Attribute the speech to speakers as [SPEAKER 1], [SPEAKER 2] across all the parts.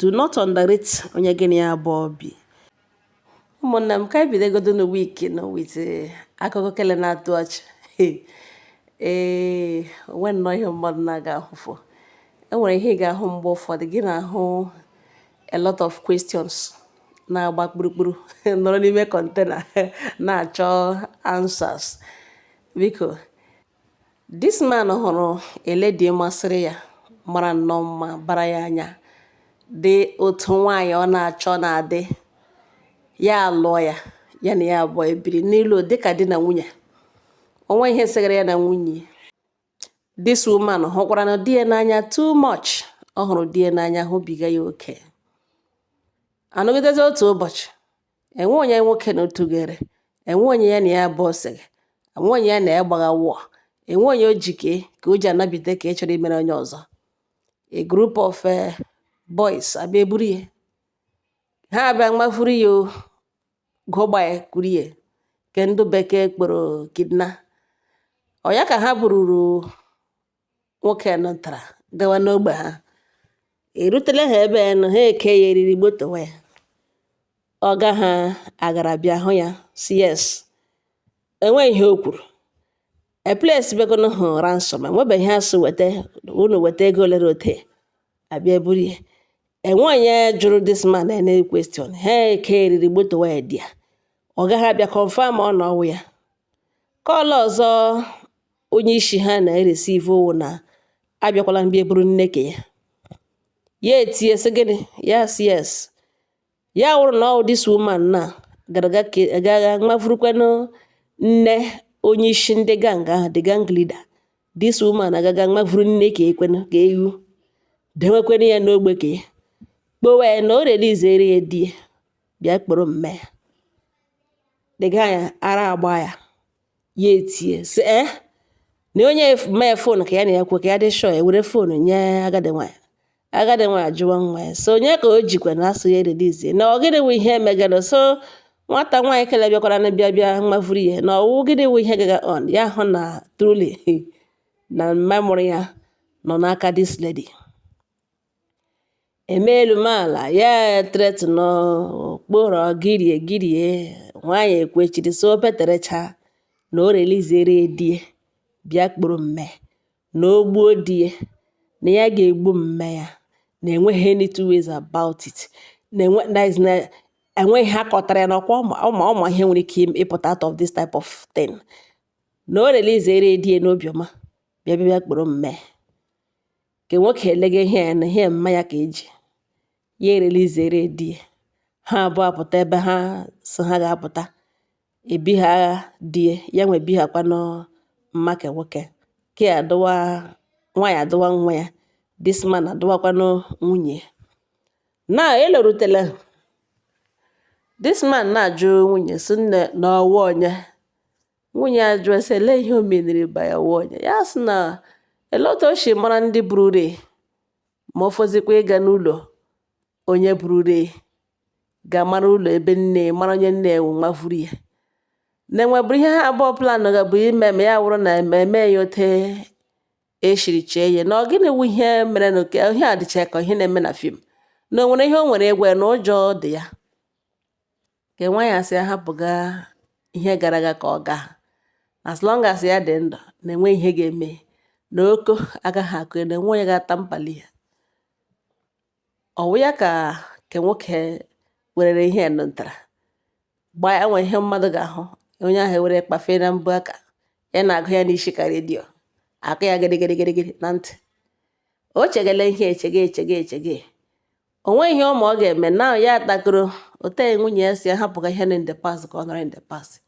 [SPEAKER 1] Do not underrate onye gị na ya abụọ bi. Ụmụnne m, ka anyị bidogodo na week nọ with akụkọ kele na-atụ ọchị. Ee, onwe nnọọ ihe mmadụ na-aga ahụfụ. Enwere ihe ị ga-ahụ mgbe ụfọdụ, gị na-ahụ a lot of questions na-agba kpurukpuru nọrọ n'ime container na-achọ answers. Biko, this man hụrụ a lady masịrị ya, mara nnọọ mma, bara ya anya, dị otu nwaanyị ọ na-achọ na-adị. Ya alụọ ya, ya na ya abụọ ebiri n'ụlọ dịka di na nwunye. Onwe ihe segara ya na nwunye. This woman hụkwara na di ya n'anya too much. Ọ hụrụ di ya n'anya hụbiga ya oke. Anọgidezi, otu ụbọchị, enwe onye nwoke na otugere, enwe onye ya na ya abụọ sịrị, enwe onye ya na ya gbagha wụọ, enwe onye o ji kee ka o ji anabite ka ị chọrọ imere onye ọzọ. A group of boys abịa eburu ya. Ha abịa mafuru ya, o gụgba ya, kuru ya, nke ndị bekee kpọrọ kidnap. Ọ ya ka ha bururu nwoke nụtara gawa n'ogbe ha. Erutela ha ebe nọ, ha eke ya eriri, gbotowa ya. Ọga ha agara bịa hụ ya, si yes, enweghị ihe o kwuru. A place begono hụ ransom, enwebeghị ihe asị weta unu, weta ego olere ote abịa eburu ya. Enwe onye jụrụ this man any question. Ha eke eriri, gbotowa ya di ya. Ọ gaghị abịa confirm ọ na ọwụ ya. Call ọzọ onye isi ha na-ereceive wụ na abịakwala mbịa eburu nne ke ya. Ya etinye sị gịnị? Ya sị yes. Ya wụrụ na ọ this woman na gara ga mafurukwanụ nne onye isi ndị gang ahụ, the gang leader. This woman agaga mafuru nne ka ekwenụ ka ewu dewekwenụ ya n'ogbe ka ya kpowe ya na o release ya di ya bịa kpọrọ mme ya. The guy ara agba ya, ya etie sị eh, na onye mee phone ka ya na ya kwe ka ya dị sure. Ewere phone nye agadi nwaanyị. Agadi nwaanyị jụwa nwa ya so onye ka o jikwa na asụ ya release, na ọ gịnị wụ ihe megara. So nwata nwaanyị kele bịakwara na bịa bịa mafuru ya, na ọwụ gịnị wụ ihe gaga on. Ya hụ na truly na mma mụrụ ya nọ n'aka this lady. Eme elu ala ya, threaten, kpọrọ girie girie. Nwaanyị ekwechiri, so o peterecha na o release di ya bịa kpọrọ mme, na o gbuo di ya, na ya ga-egbu mme ya, na enweghị any two ways about it, na enwe that is na enweghị ha kọtara ya n'ọkwa ọma ọma ihe nwere ike ịpụta out of this type of thing, na o release di ya n'obiọma bịa bịa bịa kpọrọ mme. Ke nwoke elega ihe ya na ihe mma ya ka eji ya erelease di ya. Ha abụọ apụta ebe ha si ha ga-apụta ebi ha di ya, ya nwe bi ha kwanụ mma. Ke nwoke ke adọwa nwaanyị, adọwa nwa ya. This man adọwakwanụ nwunye. Na elorutela, this man na-ajụ nwunye sị, nne, na ọwụ onye? Nwunye ya jụọ sị, elee ihe o meniri ba ya wụ onye? Ya sị na elee otu o si mara ndị burure, ma ọ fọzikwa ịga n'ụlọ onye burure ga-mara ụlọ ebe nne mara onye nne ewu mafuru ya, na enwebụrụ ihe ha abụọ plan ga-bụ ime. Ma ya wụrụ na eme ya ote eshiri chee ya, na ọ gịnị wụ ihe mere na ihe a dịcha ka ihe na-eme na film, na o nwere ihe o nwere ịgwa ya, na ụjọ dị ya. Ke nwaanyị asị ya hapụga ihe gara aga ka ọ gaa. As long as ya dị ndụ, na enwe ihe ga-eme, na oko agaghị akụ ya, na enwe onye ga-ata mpali ya. Ọ wụ ya ka ke nwoke werere ihe nụtara gbaa ya. Nwe ihe mmadụ ga-ahụ onye ahụ ewere kpafee na mbụ aka ya na-agụ ya n'isi ka redio akụ ya gịrịgịrịgịrị na ntị. O chegele ihe echege echege echege, o nweghị ihe ọma ọ ga-eme na ya takoro ote. Nwunye ya si ya hapụga ihe in the past ka ọ nọrọ in the past.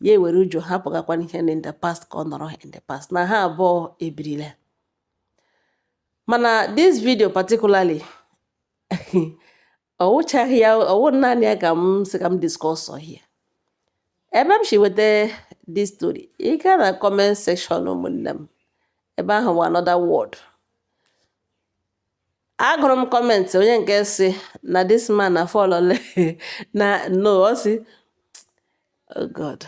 [SPEAKER 1] Ya ewere uju hapụgakwana ihe in the past ka ọ nọrọ in the past, na ha abụọ ebirila. Mana this video particularly, ọ wụchaghị ya, ọwụ naanị ya ka m sị ka m discuss here. Ebe m si weta this story, ị gaa na comment section, ụmụnne m, ebe ahụ bụ another word. Agụrụ m comment onye nke si na this man na fall na no, ọ sị, oh God,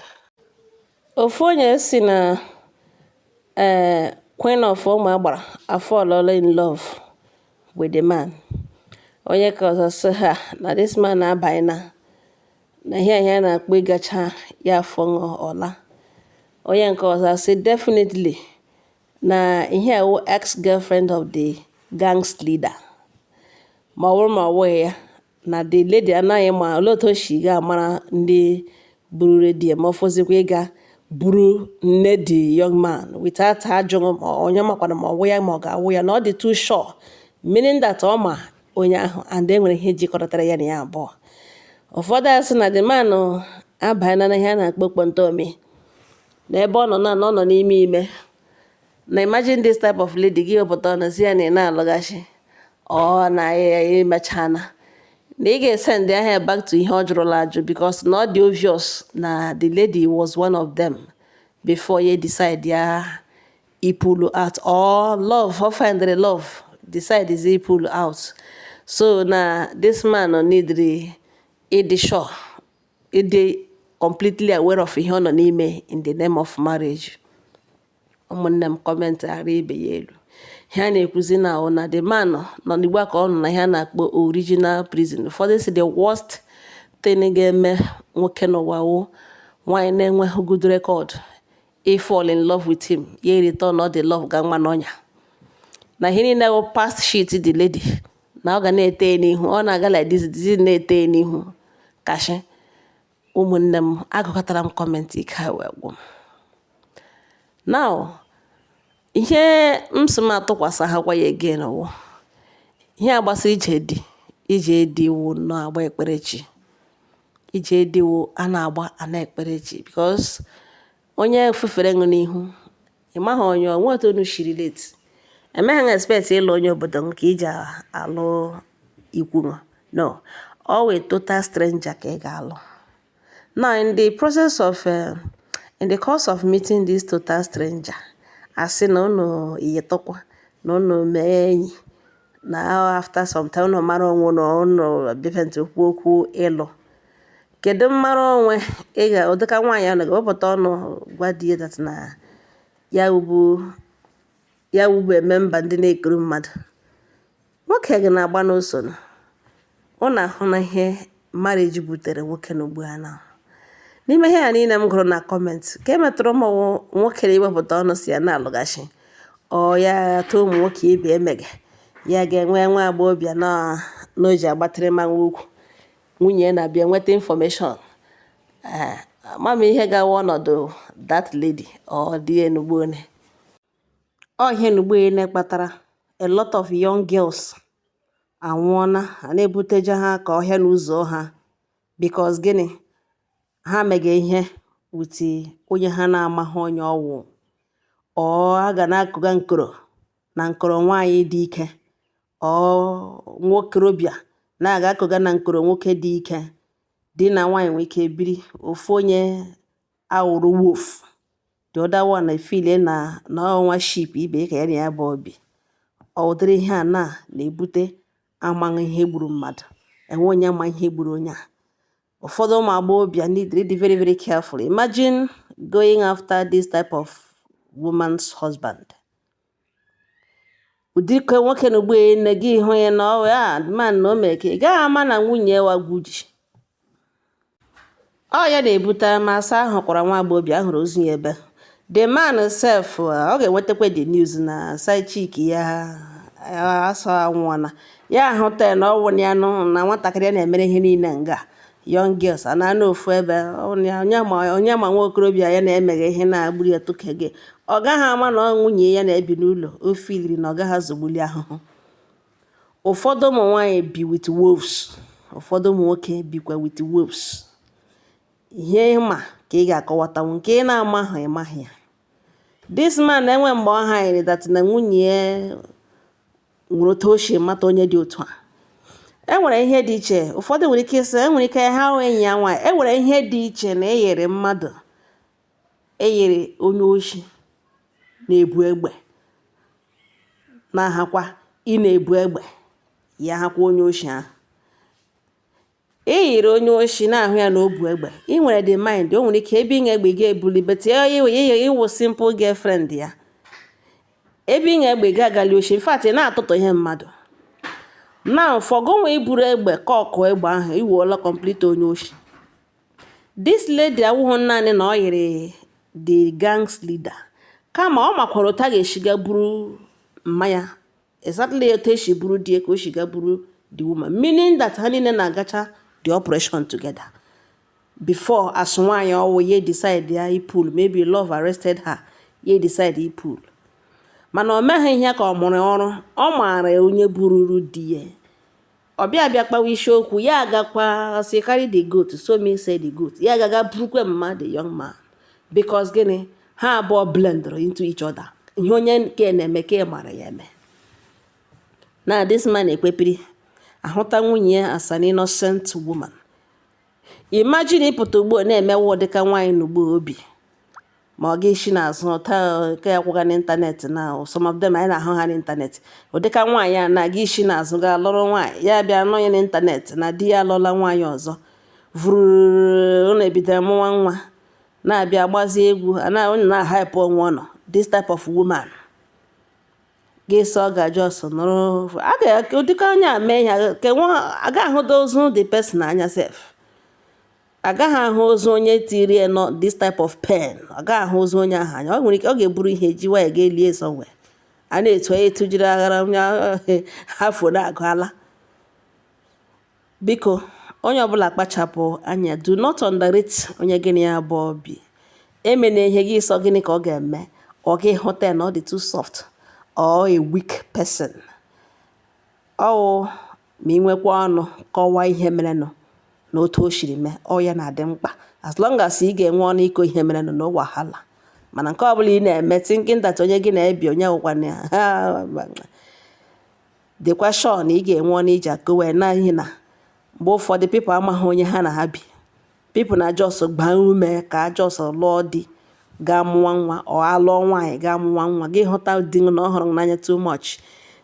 [SPEAKER 1] ofu onye si na ee, Queen of ụmụ agbara afallọla in love with the man. Onye ka ọzọ sị ha na this man na-abanye na ihe a na-akpọ ịgacha ya afọ ọla. Onye nke ọzọ sị definitely na ihe a wụ ex-girlfriend of the gang's leader, ma ọ bụrụ ma ọ wụghị ya, na the lady anaghị ma olee otu o si ga mara ndị buru redio, ma ọ fọzikwa ịga buru nne the young man without ajụghị ma onye makwana ma ọ wụ ya ma ọ ga-awụ ya, na ọ dị too sure, meaning that ọ ma onye ahụ and e nwere ihe jikọtara ya na ya abụọ. Ụfọdụ asị na the man abanyela na ihe a na-akpọ kpọntomi, na ebe ọ nọ na ọ nọ n'ime ime. Na imagine this type of lady gị wepụta ọnụ si ya na ị na-alụghachi, ọ na ya emechana na ị ga-esend ahịa back to ihe ọ jụrụla ajụ, because na ọ dị obvious na the lady was one of them before ya decide ya pull out, or love or find the love decide is he pull out. So na this man need ịdị sure, ịdị completely aware of ihe ọ nọ n'ime in the name of marriage. Ụmụnne m, comment ghara ibe ya elu. Ihe a na-ekwuzi na ọ na the man nọ n'igbo ka ọ nọ na ihe a na-akpọ original prison. Ụfọdụ si the worst thing ga-eme nwoke n'ụwa wụ nwaanyị na-enweghị good record ị fall in love with him, ya return all the love ga nwa n'ọnya, na ihe niile wụ past shit the lady, na ọ ga na-ete n'ihu, ọ na-aga like this, this na-ete n'ihu kashi. Ụmụnne m, agụkọtara m comment, ike a wee gwụ m. Now, ihe m sị m atụkwasị ha kwa ya again wụ ihe a gbasara ije di. Ije di wụ nnọọ agba ekperechi. Ije di wụ a na-agba a na-ekpere chi, because onye fufere ṅụ n'ihu, ị maghị onye onwe otu unu shiri late. Emeghị expect ịlụ onye obodo m ka iji alụ ikwu. No, ọ wụ total stranger ka ị ga-alụ. Now, in the course of meeting this total stranger, asị na unu yitụkwa, na unu mee enyi, na after some time unu mara onwe unu, unu bịa okwu okwu ịlụ. Kedu mmara onwe ị ga ụdịka nwaanyị ahụ ga-ewepụta ọnụ gwa di ya that na ya wụbụ eme mba ndị na-ekuru mmadụ? Nwoke gị na-agba n'ụsọ ọ na-ahụ na ihe marriage butere nwoke na ugbu a na n'ime ihe a niile m gụrụ na comment ka e metụrụ m, nwoke na-ewepụta ọnụ si ya na-alụghachi, ọ ya tụọ ụmụ nwoke ibe emege ya ga-enwe nwa agbọghọbịa na o ji agbatịrị mmanwụ ukwu, nwunye na-abịa nweta information. Ama m ihe ga-awa ọnọdụ that lady ọ dị enugbone. Ọ ihe enugbone kpatara a lot of young girls anwụọna, a na-ebuteje ha ka ọhịa na ụzọ ha, because gịnị ha mege ihe with onye ha na-amaghị onye ọwụ, ọ a ga na-akụga nkoro na nkoro nwaanyị dị ike, ọ nwokorobịa na-aga akụga na nkoro nwoke dị ike. Di na nwaanyị nwee ike biri, ofu onye awụrụ wolf, the other one efeel na ọnwa sheep ibe ka ya na ya bụ obi. Ọ ụdịrị ihe a na na-ebute amaghị ihe gburu mmadụ, enwe onye ma ihe gburu onye a. Ụfọdụ ụmụ agbọghọbịa need to be very very careful. Imagine going after this type of woman's husband, ụdịka nwoke na ugbu nne gị hụ ya na ọ ya man na o mere ka ị gaghị ama na nwunye wa gwuji ọ ya na-ebute amasị ahụ kwara nwa agbọghọbịa ahụrụ ozu ya ebe the man sef ọ ga-enwetakwa the news na side chick ya asọ anwụọna, ya ahụta na ọ wụ ya nụ na nwatakịrị ya na-emere ihe niile nga young girls a na-anọ ofu ebe onye ma nwa okorobịa ya na-emeghe ihe na-agburu ya tụkege, ọ gaghị ama na ọ nwunye ya na-ebi n'ụlọ o filiri na ọ gaghị azọgbuli ahụhụ. Ụfọdụ ụmụ nwaanyị bi with wolves, ụfọdụ ụmụ nwoke bikwa with wolves. Ihe ịma ka ị ga-akọwatanwu, nke ị na-amaghị ịmaghị ya. This man enwe mgbe ọ hanyere that na nwunye ya nwere otu o si mata onye dị otu a. E nwere ihe dị iche. Ụfọdụ nwere ike ịsị enwere ike ha hụ enyi ya nwaanyị. E nwere ihe dị iche na eyere mmadụ, eyere onye oshi na-ebu egbe na-ahakwa ị na-ebu egbe ya hakwa onye oshi ahụ. Ị yiri onye oshi na-ahụ ya na o bu egbe, ị nwere the mind, o nwere ike ebe ị egbe ị ga-ebuli, but ịwụ simple girlfriend ya, ebe ị egbe ị ga-agali oshi. In fact, ị na-atụtụ ihe mmadụ. Now, for gị nwa iburu egbe kọkụ egbe ahụ, iwuola complete onye oshi. This lady awụghị naanị na ọ yiri the gang's leader, kama ọ makwara otu a ga-esiga buru mmanya, exactly otu esi buru di ka o shiga buru the woman, meaning that ha niile na-agacha the operation together before. As nwaanyị ọwụ, ya decide ya ipull, maybe love arrested her, ya decide ipull, mana o meghị ihe ka ọ mụrụ ọrụ. Ọ maara onye bururu di ya. Ọ bịa bịa kpawa isiokwu ya, agakwa sị, "Carry the goat, so me say the goat." Ya agaga burukwe mma the young man, because gịnị? Ha abụọ blend into each other. Ihe onye nke na-eme ka ị mara ya eme na this man ekwepiri ahụta nwunye ya as an innocent woman. Imagine ịpụta ugbu a na-emewe ụdịka nwaanyị n'ugbu obi ma ọ ga-esi n'azụ taa ka ya kwụga n'ịntanetị na some of them anyị na-ahụ ha n'ịntanetị. Ụdịka nwaanyị a na-aga isi n'azụ ga lụrụ nwaanyị, ya bịa nọ ya n'ịntanetị na di ya alụọla nwaanyị ọzọ, vụrụ na ebidoro mụwa nwa, na-abịa gbazie egwu onye na-ahype onwe ọ nọ. This type of woman ga-eso ọ ga just nọrọ a ga ụdịka onye a mee ihe ke nwa aga ahụdo ozu the person anya sef. Agaghị ahụ ozu onye tiri ya nọ this type of pain. Ọ gaghị ahụ ozu onye ahụ anya. Ọ nwere ike ọ ga-eburu ihe ji waya ga elie somewhere a na-etu etujiri aghara onye afọ na-agụala. Biko, onye ọbụla kpachapụ anya. Do not underrate onye gịnị ya abụọ bi. Emena ihe gị sọ gịnị ka ọ ga-eme, ọ gị hụta ya na ọ dị too soft or a weak person. Ọwụ ma ị nwekwa ọnụ kọwaa ihe merenụ na otu o siri mee, ọ ya na-adị mkpa. As long as ị ga-enwe ọnụ ịkọ ihe merenụ, no wahala. Mana nke ọbụla ị na-eme thinking that onye gị na-ebi onye wụkwana ya, dịkwa sure na ị ga-enwe ọnụ iji akọwa ya, n'ihi na mgbe ụfọdụ people amaghị onye ha na ha bi. People na just gbaa ume ka just lụọ di gaa mụọ nwa, ọ alụọ nwaanyị gaa mụọ nwa. Gị hụta di na ọ hụrụ n'anya too much,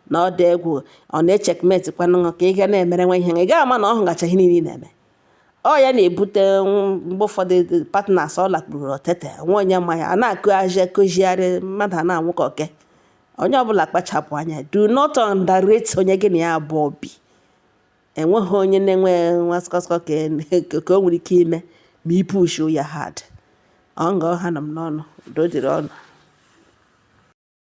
[SPEAKER 1] na ọ dị egwu, ọ na-echeckmate kwanụ ka ị ga na-emere nwa ihe. Ị gaghị ama na ọ hụgacha ihe niile ị na-eme. Ọ ya na-ebute mgbe ụfọdụ partners ọ lakpuru otete nwa onye ma ya a na-akụghazi akụzigharị mmadụ a na-anwụ ka oke. Onye ọbụla kpachapụ anya. Do not underrate onye gị na ya abụọ bi. Enweghị onye na-enwe nwa skọskọ ka o nwere ike ime ma i push ya hard. Ọ nga ha nọ m n'ọnụ. Udo dịrị ọnụ.